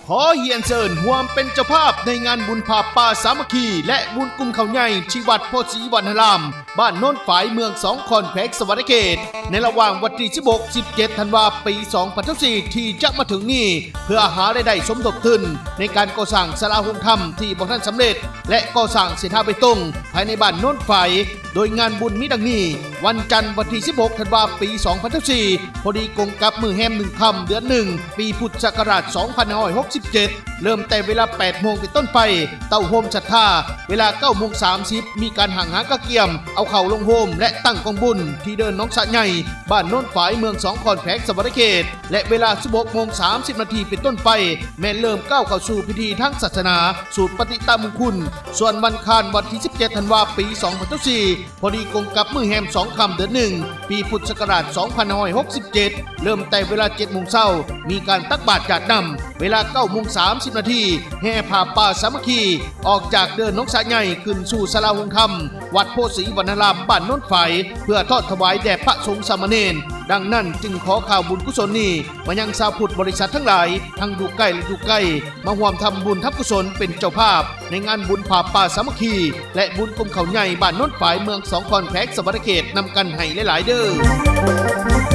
ຂໍຮຽນເຊີນຮ່ວມເປັນເຈົ້າພາບໃນງານບຸນຜ້າປ່າສາມັກຄີ ແລະ ບຸນກຸມເຂົ້າໃຫຍ່ ທີ່ວັດໂພສີວັນນາລາມ ບ້ານໂນນຝາຍ ເມືອງສອງຄອນ ແຂວງສະຫວັນນະເຂດ ໃນລະຫວ່າງວັນທີສິບຫົກ ສິບເຈັດ ທັນວາ ປີສອງພັນຊາວສີ່ ທີ່ຈະມາເຖິງນີ້ ເພື່ອຫາລາຍໄດ້ສົມທົບທຶນໃນການກໍ່ສ້າງສາລາໂຮງທຳທີ່ບໍ່ທັນສຳເລັດ ແລະ ກໍ່ສ້າງເສັ້ນທາງເບຕົງພາຍໃນບ້ານໂນນຝາຍ. ໂດຍງານບຸນມີດັ່ງນີ້: ວັນຈັນ ວັນທີສິບຫົກ ທັນວາ ປີສອງພັນຊາວສີ່ ພໍດີກົງກັບມື້ແຮມໜຶ່ງຄ່ຳ ເດືອນໜຶ່ງ ປີພຸດສັກກະລາດສອງພັນຫ້າຮ້ອຍຫົກສິບເຈັດ ເລີ່ມແຕ່ເວລາແປດໂມງເປັນຕົ້ນໄປ ເຕົ້າໂຮມສັດທາ ເວລາເກົ້າໂມງສາມສິບ ມີການຫ້າງຫາກະກຽມ ເອົາເຂົ້າລົງໂຮມ ແລະ ຕັ້ງກອງບຸນທີ່ເດີ່ນໜອງສະໃຫຍ່ ບ້ານໂນນຝາຍ ເມືອງສອງຄອນ ແຂວງສະຫວັນນະເຂດ ແລະ ເວລາສິບຫົກໂມງສາມສິບນາທີເປັນຕົ້ນໄປ ແມ່ນເລີ່ມກ້າວເຂົ້າສູ່ພິທີທາງສາສະໜາ ສູດປະຕິຕະມຸງຄຸນ. ສ່ວນວັນອັງຄານ ວັນທີສິບເຈັດ ທັນວາ ປີສອງພັນຊາວສີ່ ພໍດີກົງກັບມື້ແຮມສອງຄ່ຳ ເດືອນໜຶ່ງ ປີພຸດສັກກະລາດສອງພັນຫ້າຮ້ອຍຫົກສິບເຈັດ ເລີ່ມແຕ່ເວລາເຈັດໂມງເຊົ້າ ມີການຕັກບາດຢາດນ້ຳ ເວລາເກົ້າໂມງສາມສິບນາທີ ແຫ່ຜ້າປ່າສາມັກຄີ ອອກຈາກເດີ່ນໜອງສະໃຫຍ່ ຂຶ້ນສູ່ສາລາໂຮງທຳ ວັດໂພສີວັນນາລາມ ບ້ານໂນນຝາຍ ເພື່ອທອດຖວາຍແດ່ພະສົງສາມະເນນ. ດັ່ງນັ້ນຈຶ່ງຂໍຂ່າວບຸນກຸສົນນີ້ມາຍັງຊາວພຸດບໍລິສັດທັງຫຼາຍ ທັງຢູ່ໃກ້ ແລະ ຢູ່ໄກ ມາຮ່ວມທຳບຸນທຳກຸສົນເປັນເຈົ້າພາບໃນງານບຸນຜ້າປ່າສາມັກຄີ ແລະ ບຸນກຸມເຂົ້າໃຫຍ່ ບ້ານໂນນຝາຍ ເມືອງສອງຄອນ ແຂວງສະຫວັນນະເຂດ ນຳກັນໃຫ້ຫຼາຍໆເດີ້.